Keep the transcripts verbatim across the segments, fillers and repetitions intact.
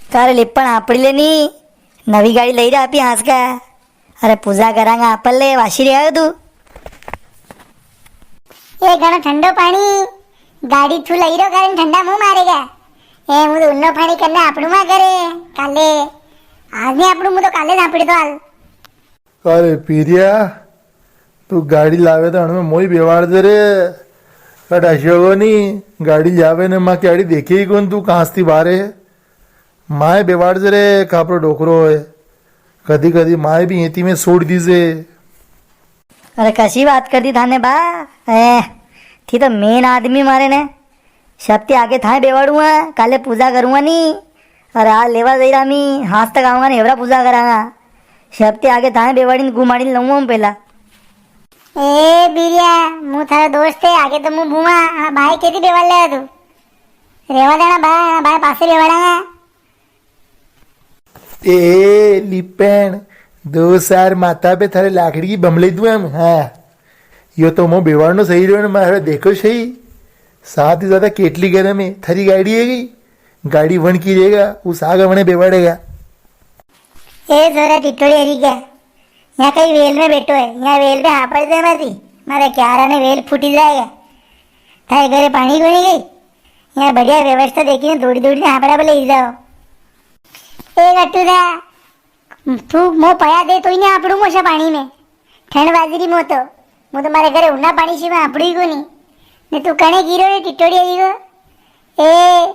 का रे लिपण, हापड़ी ले नी, नवी गाड़ी लई रया आपी हांस का। अरे पूजा करांगा आपण ले, वासी रे आयो तू। ए घणो ठंडो पाणी, गाड़ी थू लई रो कारण ठंडा मुंह मारेगा। ए, मु तो उन्नो पाणी करने हापड़ू मा करे, काले। आज नी हापड़ू, मु तो काले हापड़ी तो हाल। अरे पीरिया, तू गाड़ी लावे तो हणमें मोई बेवाड़ दे रे। कट अशो कोनी, गाड़ी लावे ने मां क्याड़ी देखे ही कोनी तू कांस थी बारे। माय बेवाड़ दे रे, कापरो डोकरो है। कदी कदी माय भी एती में छोड़ दीजे। अरे कसी बात कर दी थाने बा? ए, थी तो मेन आदमी मारे ने। सबती आगे थाए बेवाड़ूंगा, काले पूजा करूंगा नी। अरे आज लेवा जई रामी, हांस तक आऊंगा ने हेवरा पूजा करांगा। सबती आगे थाए बेवाड़ी ने घुमाड़ी ने लऊंगा हूं पेला। ए बीरिया, मु थारो दोस्त है, आगे तो मु भूमा, हाँ भाई केती बेवाड़ ले तू। रेवा देना भाई, हाँ भाई पासे बेवाड़ांगा। ए लिपण, दो सार माथा पे थारे लाकड़ी की बमले दूं हम, हाँ। यो तो मो बेवाड़नो सही रह्यो ने, मारे देखो सही। सात ही ज्यादा केटली गरम है, थारी गाड़ी है गई। गाड़ी वण की रहेगा, उस आगे वणे बेवाड़ेगा। ए जोरा टिटोड़ी हरी गया। यहाँ कई वेल में बैठो है, यहाँ वेल पे हापड़ दे मती, मारे क्यारा ने वेल फूटी जाएगा। थारे घरे पाणी कोनी गई, यहाँ बढ़िया व्यवस्था देखी ने दौड़ी दौड़ी ने हापड़ा पे ले जाओ। ए गट्टू दा, तू मो पया दे तो ही नी हापड़ू मोशा पाणी में। ठंड बाजरी मो तो, मु तो मारे घरे उन्ना पाणी सी में हापड़ू ही कोनी। ने तू कणे गिरो रे टिटोड़ी आई गो। ए,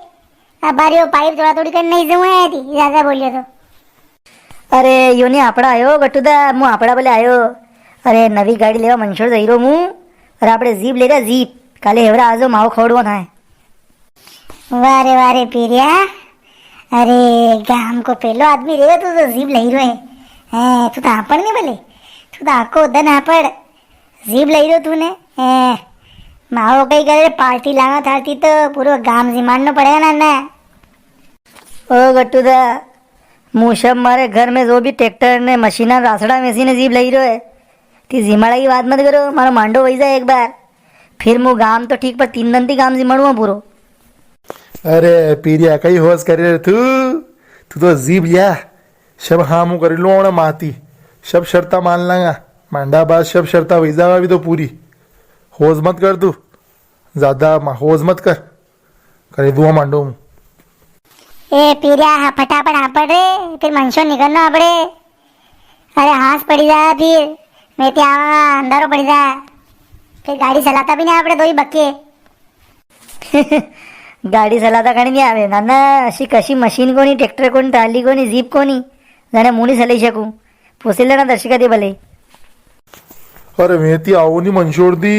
अब बारी वो पाइप तोड़ा तोड़ी करने ही जाऊँ है थी, ज्यादा बोलियो तो। अरे, यो नी हापड़ा आयो, गट्टू दा, मु हापड़ा बोले आयो। अरे, नवी गाड़ी लेवा मंशोर जई रो मु, अरे, आपड़े जीप ले रहा, जीप। काले हेवरा आजो, माओ खवड़वा थाए। वाह रे, वाह रे, पीरिया। अरे, गाम को पहलो आदमी रे, तू तो जीप लई रो है। हैं, तू तो हापड़ नी बोले, तू तो आको दन हापड़। जीप लई रो तूने? हैं, माओ कई करे, पार्टी लावा थारती तो पूरो गाम जिमाड़नो पड़ेगा ना, ना। ओ गट्टू दा, मु सब मारे घर में जो भी ट्रैक्टर ने मशीना रासड़ा में सी ने जीप लई रो है। ती जिमाड़ा की बात मत करो, मारो मांडो वई जाए एक बार। फिर मु गाम तो ठीक पर तीन दन ती गाम जिमाड़ूंगा पूरो। अरे पीरिया, कई होश करे रे तू? तू तो जीप लिया, सब हाँ मु कर लूँ अपने माती, सब शर्ता मान लांगा। मांडा बाद सब शर्ता वई जावा भी तो पूरी। होश मत कर तू, ज्यादा मा-, होश मत कर। करे दुआ मांडो हूँ। ए पीरिया, हाँ, फटाफट हाँ पड़ रे, फिर मंशो निकलना आपड़े। अरे हाँस पड़ी जा फिर, मैं ते आवा, अंधारो पड़ी जा, फिर गाड़ी चलाता भी नी आपड़े दो ही बक्के। गाड़ी चलाता कण नी आवे नाना, अशी कशी मशीन कोनी, ट्रैक्टर कोनी, ट्राली कोनी, जीप कोनी, जाने मु नी चलाई सकूं। पूछी लेना दर्शका दी भले। अरे वेती आओ नी मंशोर दी,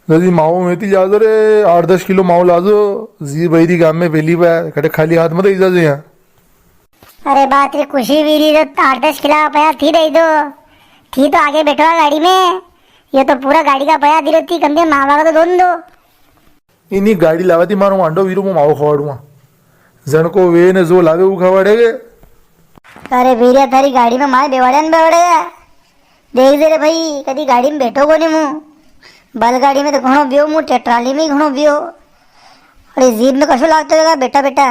जदी माओ वेती लाजो रे, आठ दस किलो माओ लाजो। जी भाई री गाम में पहली बार, कटे खाली हाथ मत ही जाजो यहाँ। अरे बात रे खुशी वीरी तो आठ दस किलो पया थी दे दो, थी तो आगे बैठवा गाड़ी में, ये तो पूरा गाड़ी का पया दिलो थी, कम से कम मावा का तो दोन दो। इनी गाड़ी लावा थी मारो मांडो वीरो, मु मावो खवाड़ूंगा। जण को वे ने जो लावे वो खवाड़ेगे। अरे वीरिया, थारी गाड़ी में माय बेवाड़े न बेवाड़े। देख दे रे भाई, कदी गाड़ी में बैठो कोनी मु। बैलगाड़ी में तो घणो बियो मु, टे-, ट्राली में ही घणो बियो। अरे जीप में कशो लागतो होगा बेटा, बेटा।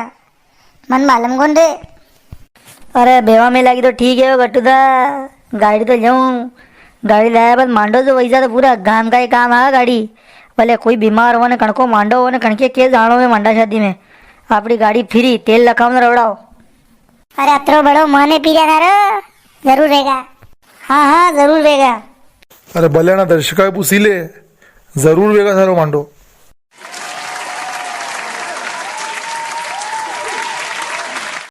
मन मालूम कोनी रे। अरे, बेवा में लागी तो ठीक है, गट्टू दा, गाड़ी तो लऊं, गाड़ी लाया बाद मांडो जो वैसा तो पूरा गाम का ही काम आगा गाड़ी। भले कोई बीमार हो ने, कणको मांडो हो ने, कणके के जाणो में मांडा शादी में, आपड़ी गाड़ी फ्री, तेल लखाओ ने रवड़ाओ। अरे, अतरो बड़ो मन है पीरिया थारो, जरूर वेगा। हाँ, हाँ, जरूर वेगा। अरे, भले ना दर्शका पूछी ले, जरूर वेगा थारो मांडो।